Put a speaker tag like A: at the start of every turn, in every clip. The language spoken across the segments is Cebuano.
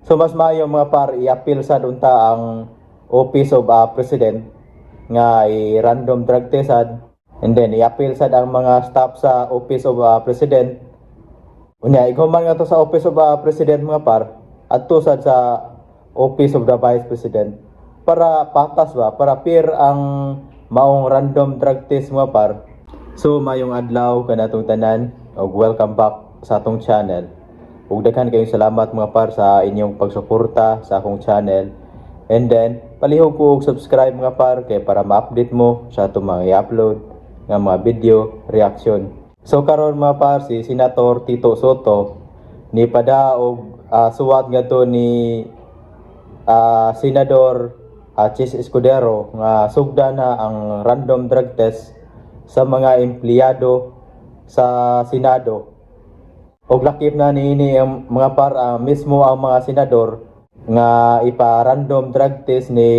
A: So mas maayo, mga par, i-appeal sad unta ang Office of President nga i-random drug test sad and then i-appeal sad ang mga staff sa Office of President. Unya, ighuman nga to sa Office of President, mga par, adto sad sa Office of the Vice President para patas ba, para fair ang maong random drug test, mga par. So mayong adlaw kanatong tanan ug welcome back sa atong channel. Ug daghan kayong salamat, mga par, sa inyong pagsuporta sa akong channel. And then palihog ko og subscribe, mga par, kay para ma-update mo sa atong mga i-upload nga mga video reaction. So karon, mga par, si Senator Tito Sotto ni padaog suwat ngadto ni Senador Chiz Escudero nga sugda na ang random drug test sa mga empleyado sa Senado. Og lakip na niini ang mga par, mismo ang mga senador nga ipa-random drug test ni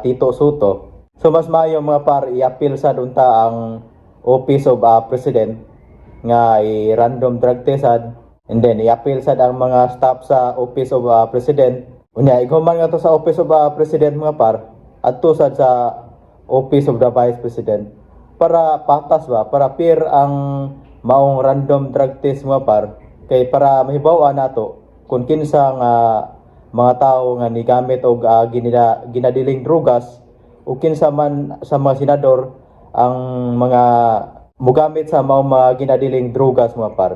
A: Tito Sotto. So mas maayo, mga par, i-appeal sad unta ang Office of President nga i-random drug test sad and then i-appeal sad ang mga staff sa Office of President. Unya, ighuman nga to sa Office of President, mga par, adto sad sa Office of the Vice President para patas ba, para fair ang maong random drug test, mga par, kay para mahibaw-an nato kung kinsa nga mga tawo nga nigamit og ginadiling drugas o kinsa man sa mga senador ang mga mugamit sa maong mga ginadiling drugas, mga par.